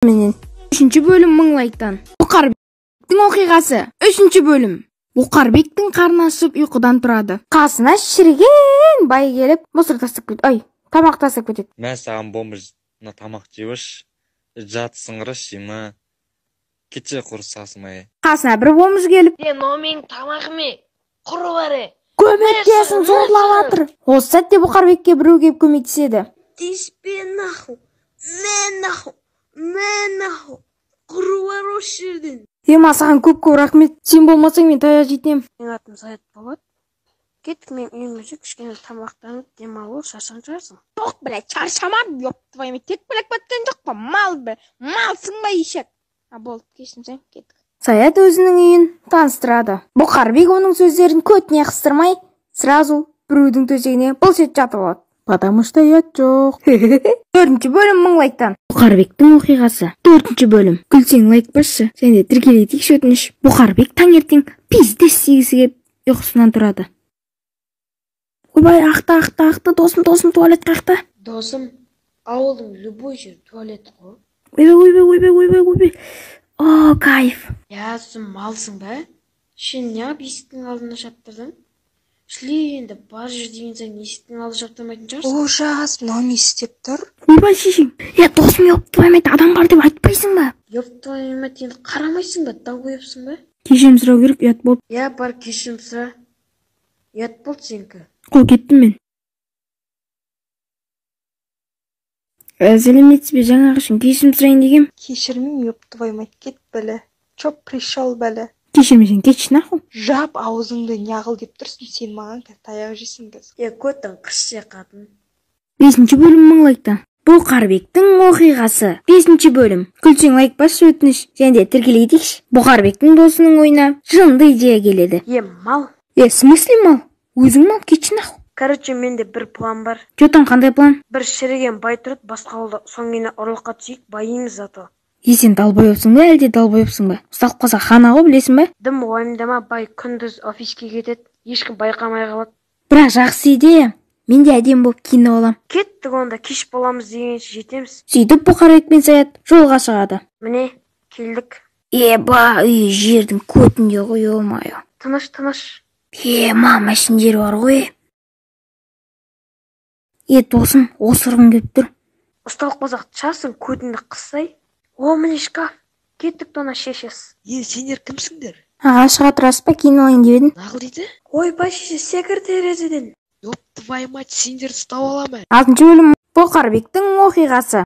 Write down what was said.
Менен. Үшінші бөлім 1000 лайктан. Бұқарбектің оқиғасы. Үшінші бөлім. Бұқарбектің қарны ашып, ұйқыдан тұрады. Қасына шіріген бай келіп, мусор тастап кетеді. Ай, тамақ тастап кетеді. Мә саған, бомж, мына тамақ жеп, жатсың ма? Кетші, құр сасымай. Қасына бір бомж келіп, Е, мынау менің тамағым, е, құры бар, е. Көмектесін, зорлап жатыр. Осы сәтте Бұқарбекке біреу келіп көмектеседі. Тиіспе, нахуй, мә, нахуй, мә, нахуй, құры бар осы жерден. Ема, саған көп көп рахмет. Сен болмасаң, мен таяқ жейтін едім. Менің атым Саят болады. Кеттік менің үйіме, кішкене тамақтанып, демалып, шаршаған шығарсың. Жоқ, блядь, шаршамадым, ёб твою мать. Тек білек біткен жоқ па? Мал, бля, малсың ба, ешек? А, болды, кешірім сұраймын, кеттік. Саят өзінің үйін таныстырады. Бұқарбек оның сөздерін көтіне қыстырмай, сразу біреудің төсегіне былш етіп жатып алады. Потому что ұят жоқ. Төртінші бөлім 1000 лайктан. Бұқарбектің оқиғасы. Төртінші бөлім. Күлсең, лайк басшы және тіркеле кетейікші, өтініш. Бұқарбек таңертең пиздец сигісі келіп, ұйқысынан тұрады. Ойбай, ақты, ақты, ақты, досым, досым, туалет қаяқта? Досым, ауылдың любой жері туалет қой. Ойбай, ойбай, ойбай, ойбай, ойбай. О, кайф. Я, сен малсың ба? Сен неғып есіктің алдына шаптырдың? Шли, енді бар жер деген сайын есіктің алдына шаптырмайтын шығарсың. Ужас, мынау не істеп тұр? Ойбай, шешең. Е, досым, ёб твою мать, адам бар деп айтпайсың ба? Ёб твою мать, енді қарамайсың ба, долбоебсың ба? Кешірім сұрау керек, ұят болды. Я, бар, кешірім сұра. Ұят болды сенікі. Қол, кеттім мен. Сәлеметсіз бе, жаңағы үшін кешірім сұрайын дегем. Кешірмеймін, ёб твою мать, кет, бәле. Чё пришел, бәле? Кешірмесең, кетші нахуй. Жап аузыңды, неғыл деп тұрсың? Сен маған қазір таяқ жейсің қазір. Е, көтің қыс, қатын. Бесінші бөлім 1000 лайктан. Бұқарбектің оқиғасы. Бесінші бөлім. Күлсең, лайк басшы, өтініш және де тіркеле кетейікші. Бұқарбектің досының ойына жынды идея келеді. Е, мал. Е, в смысле мал? Өзің мал, кетші нахуй. Короче, менде бір план бар. Че там, қандай план? Бір шіріген бай тұрады басқа ауылда. Соның үйіне ұрлыққа түсейік, байимыз зато. Е, сен долбоебсың ба, әлде долбоебсың ба? Ұсталып қалса, хана ғой, білесің ба? Дым уайымдама, бай күндіз офиске кетеді, ешкім байқамай қалады. Бірақ жақсы идея. Мен де әдемі болып киініп алам. Кеттік онда, кеш боламыз дегенше жетеміз. Сөйтіп, Бұқарбек пен Саят жолға шығады. Міне, келдік. Еба, үй жердің көтінде ғой, ё-моё. Тыныш, тыныш. Е, мама, ішінде бар ғой. Е, досым, осырғым келіп тұр. Ұсталып қалсақ, часың көтіңді қыссай. О, міне шкаф. Кеттік, тона шешесі. Е, сендер кімсіңдер? Аға, шыға тұрасыз ба, киініп алайын деп едім. Нағыл дейді? Ойбай, шеше, секір терезеден. Ёб твою мать, сендерді ұстап аламын. Алтыншы бөлім. Бұқарбектің оқиғасы.